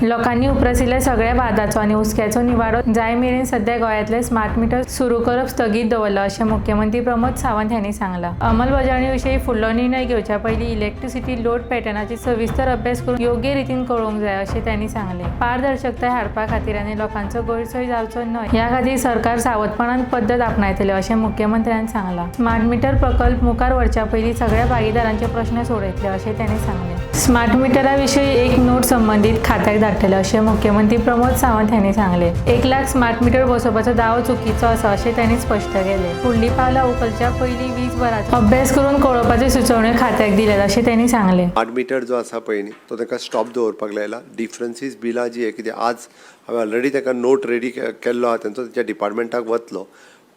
लोकांनी उप्रासिल्ल्या सगळ्या वादाचो आनी हुस्क्याचो निवाडो जाय मेरेन सध्या गोंयांतले स्मार्ट मिटर सुरू करप स्थगीत दवरलां, अशें मुख्यमंत्री प्रमोद सावंत हांणी सांगलां. अंमलबजावणी विशीं फुडलो निर्णय घेवच्या पयलीं इलेक्ट्रिसिटी लोड पॅटर्नाची सविस्तर अभ्यास करून योग्य रितीन कळोवंक जाय, अशें तांणी सांगलें. पारदर्शकताय हाडपा खातीर आनी लोकांचो गैरसोय जावचो न्हय ह्या खातीर सरकार सावधपणान पद्दत आपणायतले, अशें मुख्यमंत्र्यान सांगलां. स्मार्ट मिटर प्रकल्प मुखार व्हरच्या पयलीं सगळ्या भागीदारांचे प्रश्न सोडयतले, अशें तांणी सांगलें. स्मार्ट मिटरा विशीं एक नोट संबंदीत खात्याक धाडटले, अशें मुख्यमंत्री प्रमोद सावंत हांणी सांगलें. 1 लाख स्मार्ट मिटर बसोवपाचो दावो चुकीचो आसा, अशें तांणी स्पश्ट केलें. फुडलीं पावलां उखलच्या पयलीं वीज भराचो अभ्यास करून कळोवपाच्यो सुचोवण्यो खात्याक दिल्यात, अशें तांणी सांगलें. स्मार्ट मिटर जो आसा पळय न्ही, तो ताका स्टॉप दवरपाक लायला. डिफरन्सीस बिलां जी कितें, आज हांवें ऑलरेडी ताका नोट रेडी केल्लो आहा तेंचो, तेच्या डिपार्टमेंटाक वतलो.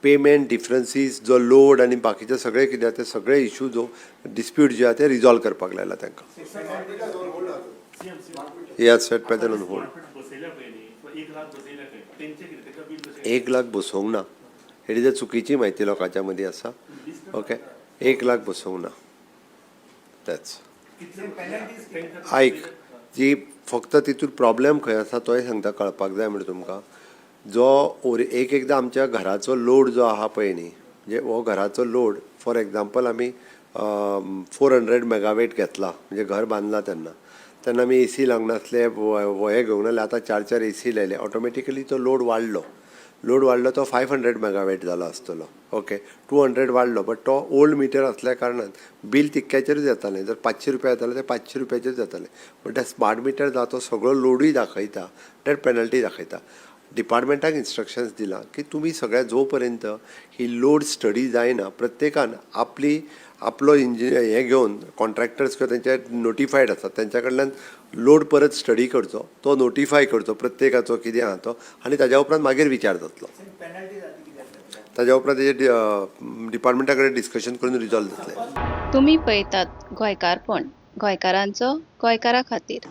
पेमेंट डिफरन्सीस जो लोड आनी बाकीचे सगळे कितें आहा, ते सगळे इशू जो डिस्प्यूट जे आहा, ते रिजॉल्व करपाक लायला तांकां. Yes, at present on hold. बसयल्या पळय न्ही, 1 लाख बसयल्या खंय, तेंचे कितें, तेका बील कशें? 1 लाख बसोवंक ना. हे जर चुकीची म्हायती लोकांच्या मदीं आसा, ओके. 1 लाख बसोवंक ना. तेच आयक, जी फक्त तितून प्रॉब्लेम खंय आसा तोय सांगता, कळपाक जाय म्हणटा तुमकां. जो ओर एक एकदां आमच्या घराचो लोड जो आहा पळय न्ही, म्हणजे हो घराचो लोड, फॉर एग्जाम्पल, आमी 400 मेगावेट घेतला, म्हणजे घर बांदला तेन्ना, तेन्ना आमी एसी लावंक नासले, हे घेवंक नासले. आतां चार चार एसी लायले, ऑटोमॅटिकली तो लोड वाडलो. लोड वाडलो तो 500 मेगावेट जाला आसतलो, ओके. 200 वाडलो, बट तो ओल्ड मिटर आसल्या कारणान बील तितक्याचेरूच येतालें. जर 500 रुपया येताले, ते 500 रुपयाचेर जाताले. बट ते स्मार्ट मिटर जाता, तो सगळो लोडूय दाखयता, तर पेनल्टी दाखयता. डिपार्टमेंटाक इन्स्ट्रक्शन्स दिलां की तुमी सगळ्या जो पर्यंत ही लोड स्टडी जायना, प्रत्येकान आपली आपलो इंजिनियर हें घेवन, कॉन्ट्रॅक्टर्स किंवा तेंचे नोटिफायड आसात, तेंच्या कडल्यान लोड परत स्टडी करचो, तो नोटिफाय करचो प्रत्येकाचो कितें आहा तो, आनी ताज्या उपरांत मागीर विचार जातलो. ताज्या उपरांत तेजे डिपार्टमेंटा कडेन डिस्कशन करून रिजॉल्व जातलें. तुमी पळयतात गोंयकारपण, गोंयकारांचो गोंयकारा खातीर.